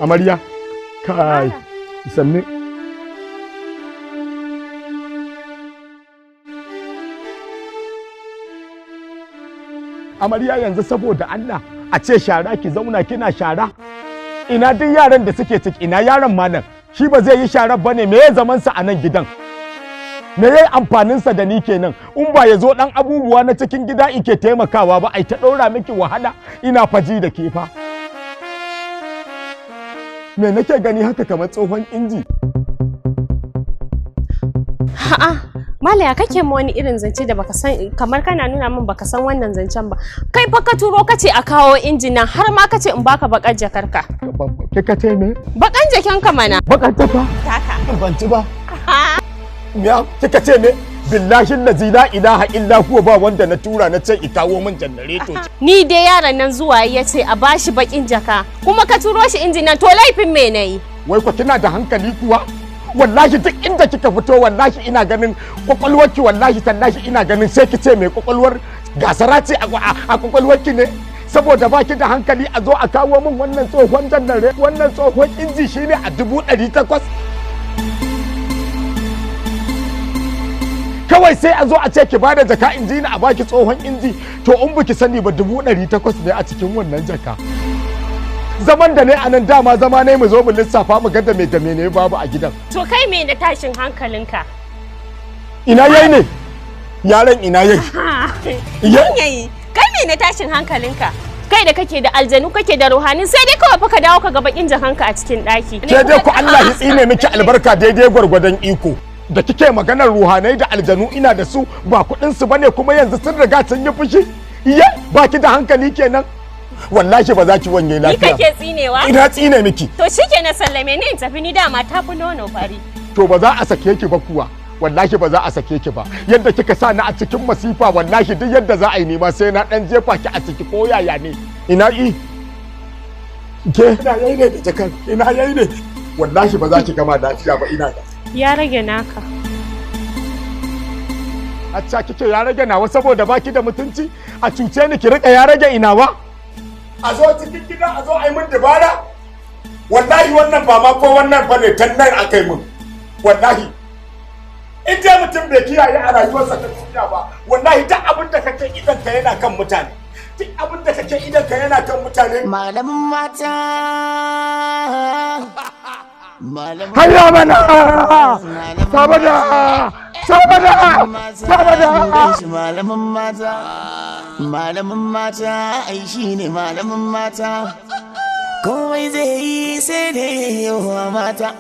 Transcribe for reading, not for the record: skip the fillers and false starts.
Amarya, kai, sannu. Amarya, yanzu saboda Allah a ce shara ki zauna kina shara. Ina duk yaran da suke ciki, ina yaron malam? Shi ba zai yi sharar bane? Me ya zaman sa a nan gidan? Me yayi amfanin sa da ni kenan? In ba ya zo dan abubuwa na cikin gida ike taimakawa ba, ai ta ɗora miki wahala, ina faji da ke fa. Me nake gani haka kamar tsohon inji? A'a, Malam, ya kake ma wani irin zance da baka san, kamar kana nuna min baka san wannan zancen ba? Kai fa ka turo kace a kawo injin nan, har ma kace in baka bakar jakarka. Kika ce me? Bakan jakanka mana. Bakar jaka? Taka. Ban ci ba. Ya kika ce me? Billahi allazi la ilaha illa huwa, ba wanda na tura na ce i kawo min janareto. Ni dai yaron nan zuwa ya ce a bashi bakin jaka, kuma ka turo shi injin nan, to laifin me nayi? Wai ko kina da hankali kuwa? Wallahi duk inda kika fito, wallahi ina ganin kwakwalwarki, wallahi tallahi ina ganin sai ki ce mai kwakwalwar gasara ce a kwakwalwarki ne, saboda baki da hankali. A zo a kawo min wannan tsohon jannare, wannan tsohon inji shine a 800,000. Kawai sai a zo a ce ki bada jaka inji na a baki tsohon inji. To in baki sani ba, 800,000 ne a cikin wannan jaka. Zaman da ne a nan dama zama ne mu zo mu lissafa mu ga da me da me ne babu a gidan. To kai me da tashin hankalinka? Ina yayi ne yaran? Ina yayi? Yayi. Kai me na tashin hankalinka? Kai da kake da aljanu, kake da ruhani, sai dai kawai fa ka dawo ka ga bakin jakanka a cikin daki. Ke dai ku Allah ya tsine miki albarka daidai gwargwadon iko. Da kike maganar ruhanai da aljanu, ina da su, ba kuɗin su bane, kuma yanzu sun riga sun yi fushi. Iye, baki da hankali kenan. Wallahi ba za ki wanye Ni lafiya. kake tsinewa? Ina tsine miki. To shikenan, sallame ni in tafi, ni dama ta fi nono fari. To ba za a sake ki ba kuwa. Wallahi ba za a sake ki ba. Yadda kika sa ni a cikin masifa, wallahi duk yadda za a yi nema sai na dan jefa ki a ciki ko yaya ne. Ina i? Ke ina yayi ne da jakan? Ina yayi ne? Wallahi ba za ki gama lafiya ba, ina da. Ya rage naka. Acca kike ya rage nawa saboda baki da mutunci, a cuce ni ki rika ya rage inawa. A zo cikin gida a zo a yi min dabara. Wallahi wannan ba ma ko wannan bane, tan nan aka yi min. Wallahi in dai mutum bai kiyaye a rayuwarsa ta duniya ba, wallahi duk abin da kake idan ka yana kan mutane. Duk abin da kake idan ka yana kan mutane. Malamin mata. Malamin Hayya mana! Sabada! Sabada! Sabada! Malamin mata. Malamin mata, ai shi ne malamin mata. Komai zai yi sai da yi wa mata.